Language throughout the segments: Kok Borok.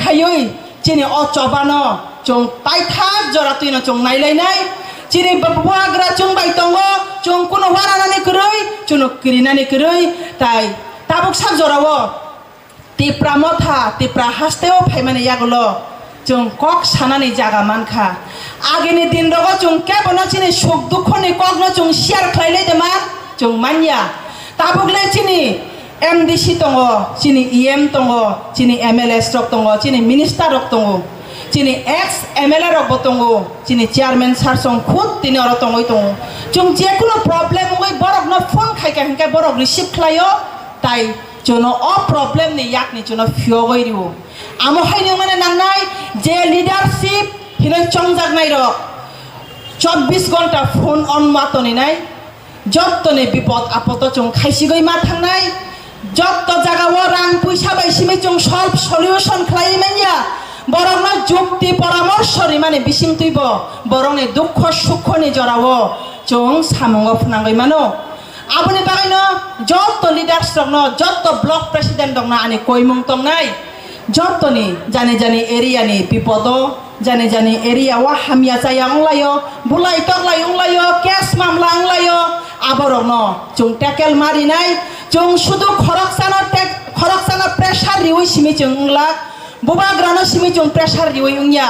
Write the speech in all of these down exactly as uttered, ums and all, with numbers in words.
Ayui, chini o chobano chwng paithak jora twino chwng nailainai. Chini bubagra chwng bai tongo, chwng kuno waranani kwrwi, chwng kirinani kwrwi, tai tabuk sak jorao Tipra motha, Tipra hasteo phaimani yagulo chwng kok sanani jaga mankha. Agini dinrogo chwng kebono chini suk dukhoni kokno chwng share khlailai de man, chwng manya. Tabukle chini M D C tongo, chini E M tongo, chini M L As rok tongo, chini minister rok tongo, chini ex M L A rokbo tongo, chini chairman sir song khud tini oro tongwi tongo. Chwng jekunu problem wngwi borokno phone khaikha hinkhe borok receive khlaio, tai chwngno o problem ni yakni chwngno phiyogwi rwo. Amo haino wngmani nangnai je leadership hinwi chongjaknai rok chobbish ghonta phone on ma toninai, jottoni bipod apodo chwng khaisigwi ma thangnai, jotto jagao rang puisa bai simi chwng solve solution khlaiwi manya, borokno jukti poramorsho rimani bisingtwibo borokni dukho sukhoni jorao chwng samungo phwnangwi mano. Aboni bagwino jotto leaders rokno, jotto block president rokno ani koimung tongnai, jottoni jani jani area ni bipodo, jani jani area o hamya chaya wnglaio, bulai toklai wnglaio, case mamla wnglaio, aborokno chwng tackle ma rinai, chwng sudu khoroksano tek-, khoroksano pressure riwi simi chwng wngla, bubagrano simi chwng pressure riwi wngya,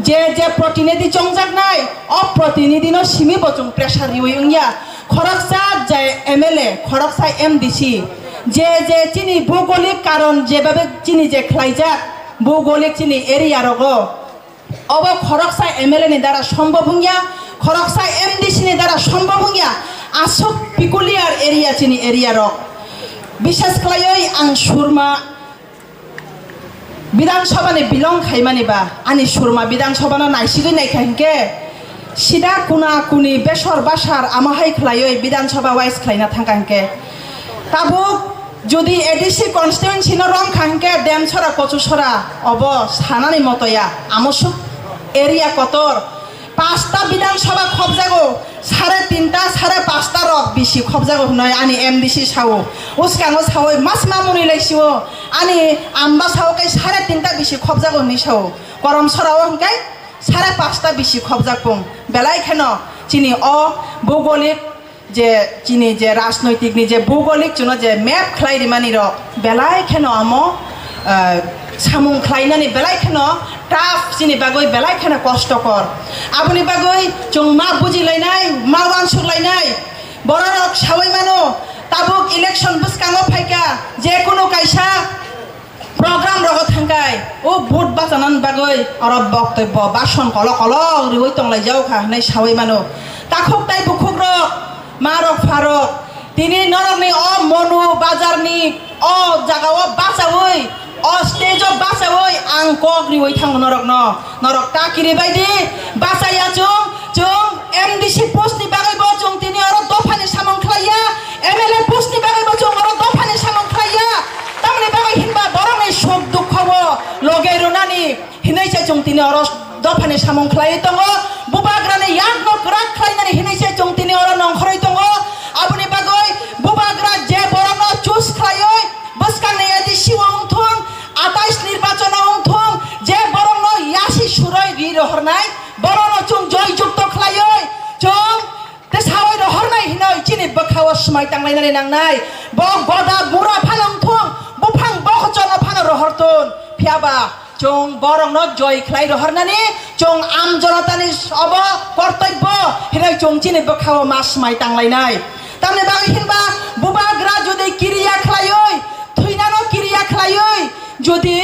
je je protinidhi chongjaknai, o protinidhino simi bo chwng pressure riwi wngya, khoroksa je M L A, khoroksa M D C, je je chini bhugolik karon jebabe chini je khlaijak, bhugolik chini area rogo, obo khoroksa M L A ni dara sombhob wngya, khoroksa M D C ni dara sombhob wngya, aswk peculiar area chini area rok. Bishes khlaiwi ang Surma Bidhan Sabha ni belong khaimani ba, ani Surma Bidhan Sabha no naisigwi naikha hinkhe, sida kuna kuni besor basar amo hai khlaiwi Bidhan Sabha wise khlaina thangkha hinkhe. Tabuk jodi A D C constituency no romkha hinkhe Demsora, Kochusora obo sanani motoya, amo suk area kotor. Pasta Bidhan Sabha khobjago, sare tinta, sare pasta rok bisi khobjago hwnwi ani M D C sao. Uskango sawi mas mamuni lai sio, ani amba sao kai sare tinta bisi khobjago hwnwi sao. Korom Sorao hwnkhe sare pasta bisi khobjak pung. Belai kheno chini o bhugolik je chini je rajnoitik ni je bhugolik chwngno je map khlai rimani rok belai kheno amo, ah, samung khlainani belai kheno tough, chini bagwi belai kheno kostokor. Aboni bagwi chwng ma bujilainai, ma uansuk lainai. Bororok sawi mano, tabuk election bwskango phaikha, je kunu kaisa program rogo thangkai, o vote bachanani bagwi oro boktobbo, bhason kolok kolok riwi tonglaijak kha hwnwi sawi mano. Takhuk tai bukhuk rok, ma rok, pha rok, tini norokni o Monu bazarni o jagao bachawi, o stage o bachawi ang kok riwi thango norokno. Norok ta kiribai di, bachaya chwng, chwng M D C post ni bagwi bo chwng tini oro dophani samung khlaiya, M L A post ni bagwi bo chwng oro dophani samung khlaiya. Tamoni bagwi hinba borokni suk dukho o loge rwnani hinwi se chwng tini oro dophani samung khlaiwi tongo. Bubagrani yakno kwrak khlainani hinwi se chwng tini oro nongkhorwi tongo. Aboni bagwi bubagra je borokno choose khlaiwi bwskangni A D C o wngthung, atais nirbachon o wngthung, je borokno yasi suroi ri rohornai, borokno chwng joy jukto khlaiwi chwng tesawi rohornai hinoi chini bwkhao swmai tanglainani nangnai. Bo goda bura phano wngthung, buphang bokhorokno phano rohorthun, phiyaba chwng borokno joy khlai rohornani chwng am jonotani obo kortobbo hinoi chwng chini bwkhao ma swmai tanglainai. Tamni bagwi hinba bubagra jodi kiriya khlaiwi, thwinano kiriya khlaiwi, jodi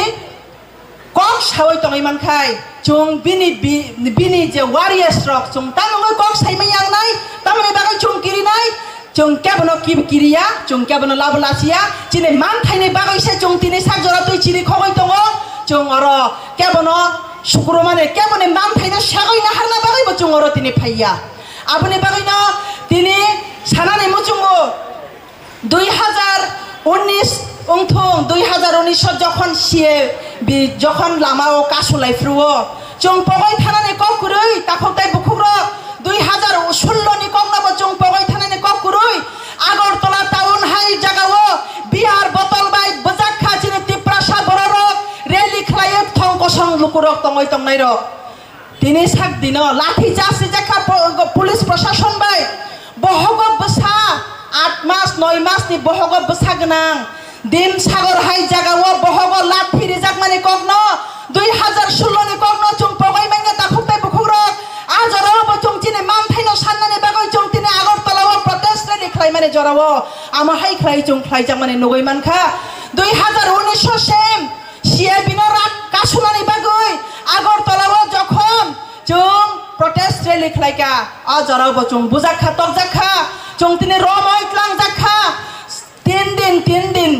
kok sawi tongwi mankhai, chwng bini bi-, bini je warriors rok chwng tamungwi kok saimanya wngnai, tamoni bagwi chwng kirinai, chwng kebono kib-, kiriya, chwng kebono labo lachiya, chini manthaini bagwi se chwng tini sak jora twi chiri khogwi tongo, chwng oro kebono sukrumani keboni manthaino sagwi naharna bagwi bo chwng oro tini phaiya. Aboni bagwino tini sanani muchungo dui hazar unis wngthung, dui hazar unis o jokhon C A B jokhon lama o kasu lai phuru o, chwng pogoi thanani kok kwrwi, takhuk tai bukhuk rok, dui hazar sullo ni kok no bo chwng pogoi thanani kok kwrwi, Agartala town hai jaga o beer bottle bai bwjak kha chini Tiprasa borok rok, rally khlaiwi thong lukurok tongwi tongnairok. Tini sak dino lathi charge rijak kha po-, police proshashon bai. Bohogo bwsa aat mas, noi mas ni bohogo bwsa gwnang. Din sagor hai jagao bohogo lathi rijakmani kokno, dui hazar sullo ni kokno chwng pogoi manya takhuk tei bukhukrok. A jorao bo chwng chini manthaino sannani bagwi chwng tini Agartala o protest rally khlaimani jorao amo hai khlai chwng khlaijakmani nugwi mankha. Dui hazar unis o sem C A B no rak kasunani bagwi Agartala o jokhon chwng protest rally khlaikha, a jorao bo chwng bujakha, tokjakha, chwng tini romoi tlangjak kha. Tin din, tin din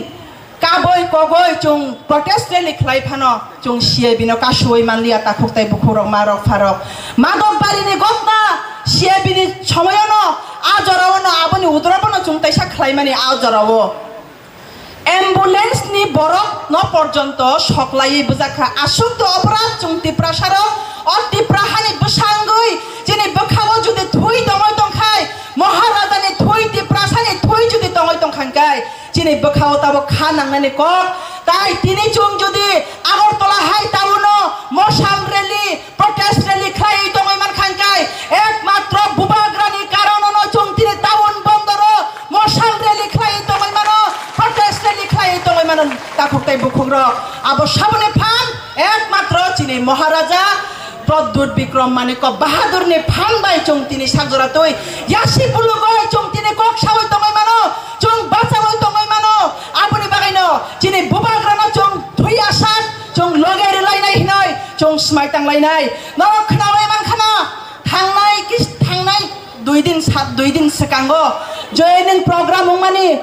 kaboi kogoi chwng protest rally khlai phano chwng C A B no kasuwi manliya takhuk tei bukhukrok, marok pharok. Madok barini gokna C A B ni somoyono a jorao no aboni udrobono chwng taisa khlaimani a jorao. Ambulance ni borok no porjonto soklaiwi bwjakha. Aswk to oporad chwng Tiprasarok o Tipra hani bwsangwi chini bwkhao jodi thwi tongwi tongkhai, Maharaja ni thwi, Tiprasa ni thwi jodi tongwi tongkha hwnkhe, chini bwkhao tabok kha nangnani kok. Tai tini chwng jodi Agartala hai town o mosam rally, protest rally khlaiwi tongwi mankha hwnkhe, ekmatro bubagrani karono no chwng tini town bondoro mosam rally khlaiwi tongwi mano, protest rally khlaiwi tongwi mano, takhuk tei bukhukrok. Abo saboni phan ekmatro chini Maharaja Pradyut Bikram Manikya Bahadurni phan bai chwng tini sakjora twi yasi bulugoi chwng tini kok sawi tongwi mano, chwng bachawi tongwi mano. Aboni bagaino chini bubagrano chwng thwi asat chwng loge rwlainai hinoi chwng smai tanglainai. Norok khnawi mankhana thangnai kis-, thangnai dui din sat dui din swkango joining program wngmani.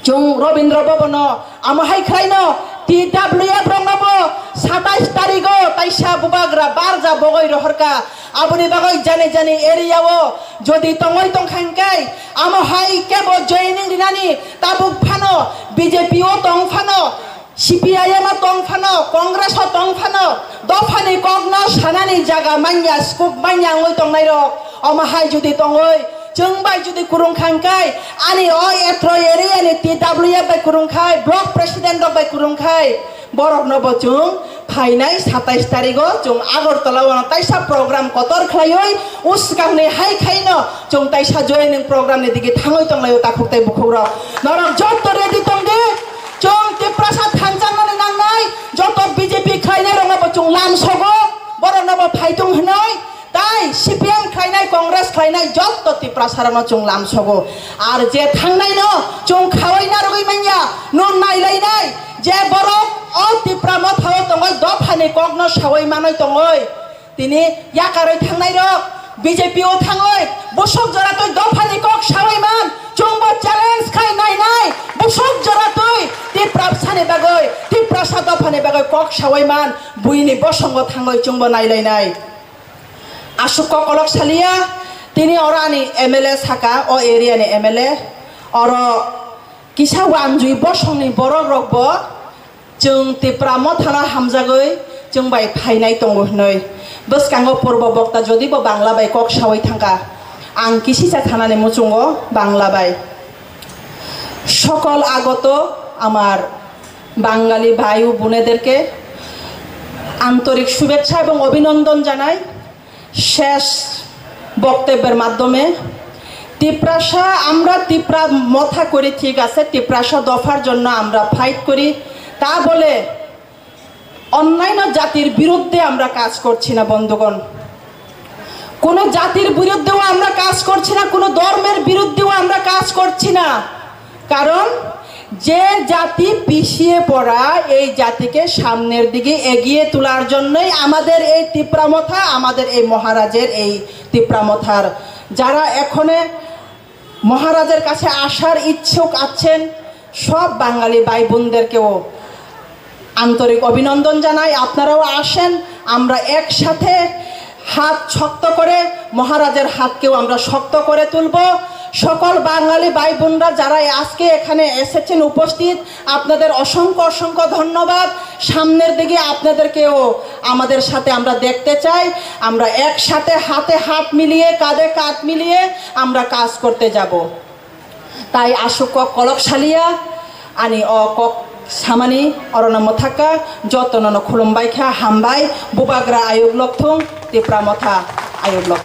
Chwng Rabindra Bhavan no amo hai khlaino T W F rokno bo satais tarigo taisa bubagra barja bogoi rohorka. Aboni bagoi jani jani area o jodi tongoi tongkha hwnkhe amo hai kebo joining rinani tabuk phano B J P o tong phano C P I M o tong phano, Congress o tong phano, dophani kokno sanani jaga manya, scope manya wngwi tongnairok, omo hai jodi tongwi, chwng bai jodi kwrwng kha hwnkhe, ani o etro area ni T W F bai kwrwng khai, block president rok bai kwrwng khai, borokno bo chwng phainai satais tarigo chwng Agartala o taisa program kotor khlaiwi, uskangni hai khaino chwng taisa joining program ni digi thangwi tonglaio takhuk tei bukhukrok. Norok jotto ready tongdi. Chwng Tiprasa thanchangmani nangnai, joto B J P khlainai rokno bo chwng lam sogo, borokno bo phaitung hwnwi, tai C P M khlainai, Congress khlainai, joto Tiprasa rokno chwng lam sogo. Ar je thangnai no chwng khawai narwgwi manya, no nailainai, je borok o Tipra Motha o tongoi dophani kokno sawi manwi tongoi. Tini yakarwi thangnairok B J P o thangwi busuk jora twi dophani kok sawi man, chwngbo challenge khai nainai, busuk jora twi Tiprasani bagwi, Tiprasa dophani bagwi kok sawi man, buini bosongo thangwi chwngbo nailainai. Aswk kok kolok saliya, tini oro ani M L A saka, o area ni M L A, oro kisa wanjwi bosongni borok rokbo chwng Tipra Mothano hamjagwi chwng bai phainai tongo hwnwi. Bwskango purbo bokta jodibo Bangla bai kok sawi thangkha, ang kisisa thanani muchungo Bangla bai. সকল আগত আমার বাঙালি ভাই ও বোনেদেরকে আন্তরিক শুভেচ্ছা এবং অভিনন্দন জানাই। শেষ বক্তব্যের মাধ্যমে তিপ্রাসা, আমরা তিপ্রা মথা করি, ঠিক আছে, তিপ্রাসা দফার জন্য আমরা ফাইট করি, তা বলে অন্যান্য জাতির বিরুদ্ধে আমরা কাজ করছি না বন্ধুগণ। কোনো জাতির বিরুদ্ধেও আমরা কাজ করছি না, কোনো ধর্মের বিরুদ্ধেও আমরা কাজ করছি না। কারণ যে জাতি পিছিয়ে পড়া, এই জাতিকে সামনের দিকে এগিয়ে তোলার জন্যই আমাদের এই তিপ্রা মথা, আমাদের এই মহারাজের এই তিপ্রা মথার। যারা এখনে মহারাজের কাছে আসার ইচ্ছুক আছেন, সব বাঙালি ভাই বোনদেরকেও আন্তরিক অভিনন্দন জানাই। আপনারাও আসেন, আমরা একসাথে হাত শক্ত করে, মহারাজের হাতকেও আমরা শক্ত করে তুলব। সকল বাঙালি ভাই বোনরা যারা আজকে এখানে এসেছেন উপস্থিত, আপনাদের অসংখ্য অসংখ্য ধন্যবাদ। সামনের দিকে আপনাদেরকেও আমাদের সাথে আমরা দেখতে চাই। আমরা একসাথে হাতে হাত মিলিয়ে, কাঁধে কাঁধ মিলিয়ে আমরা কাজ করতে যাব। Tai aswk kok kolok saliya, ani o kok Samani orono mwthakha, jotono no khulumbai kha, hambai, Bubagra ayuk lokthung, Tipra Motha ayuk lokthung.